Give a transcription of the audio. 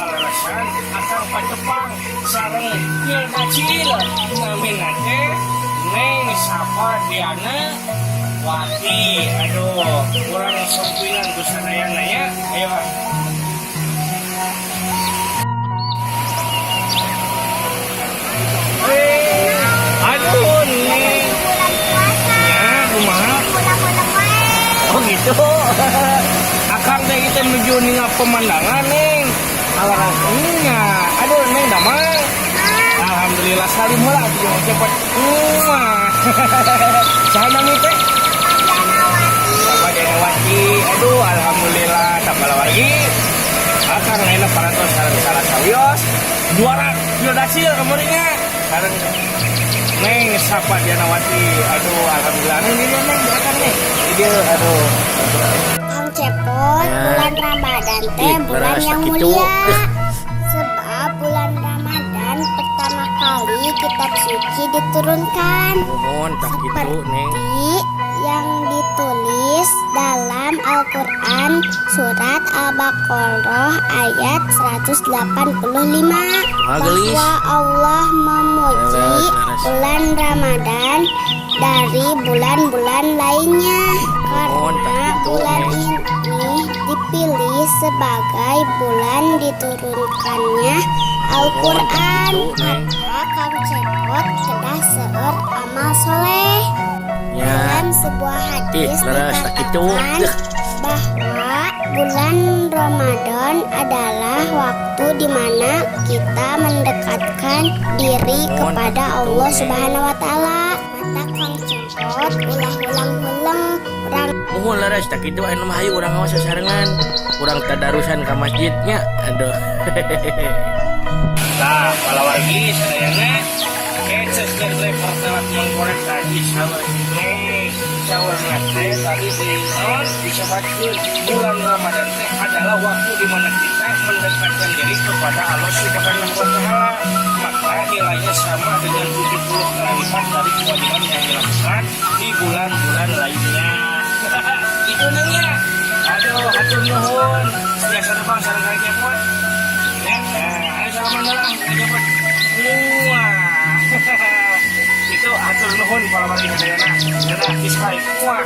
Kaleresan akang patepang sareng Kacil, namina teh Neng Safa Diana Wati. Aduh, kurang sopinan ku sadayana ya. Ayo ah. Eh, aduh, Neng. Ya, kumaha? Oh gitu. Akang teh kita menuju ningal pemandangan, Neng. Alhamdulillah. Aduh, Neng, damang? Alhamdulillah, salim heula atuh cepet. Wah. Saha nami teh? Safa Dianawati. Aduh, alhamdulillah tambah lagi. Akang ayeuna parantos sareng salah sawios juara Pildacil kamarinya sareng Neng Safa Dianawati. Aduh, alhamdulillah. Neng, ini dia, Neng, di akang nih. Ini dia, aduh. Kang Cepot, Ya. Bulan Ramadan teh Ih, bulan leres yang tak gitu. Mulia. Sebab bulan Ramadan pertama kali kitab suci diturunkan. Mohon tak gitu, Neng. Seperti yang ditulis dalam Al-Quran surat Al-Baqarah ayat 185 Wah, gelis. Bahwa Allah memuji Leres, leres. Bulan Ramadan dari bulan-bulan lainnya Mohon tak karena gitu, bulan Neng. Ini dipilih sebagai bulan diturunkannya Al-Quran. Gitu, Neng. Maka Kang Cepot kedah seueur amal soleh. Ya. Dalam sebuah hadis Ih, leres tak gitu. Dikatakan bahwa bulan Ramadan adalah waktu di mana kita mendekatkan diri Mohon kepada tak gitu, Allah Neng. Subhanahu wa Taala. Mata Kang Cepot ulah ulang-ulang urang. Mohon leres tak gitu, anu mah hayu urang ngaos sasarengan. Urang tadarusan ka masjidnya. Aduh. Nah, palawargi sadayana, Keceskeun driver telat mengkorek tadi saur Neng. Saurna teh tadi di non disebutkeun bulan Ramadan teh adalah waktu di mana kita mendekatkan diri kepada Allah Subhanahu wa Taala. Maka nilainya sama dengan 70 kali lipat dari kewajiban yang dilakukan di bulan-bulan lainnya. Itu nanya. Aduh, hatur nuhun. Biasa tepang sareng Kang Cepot. Ya, nah, ayo salaman lah, Kang Cepot. Wah. Itu hatur nuhun palawargi sadayana. Dadah, kiss bye. Wah.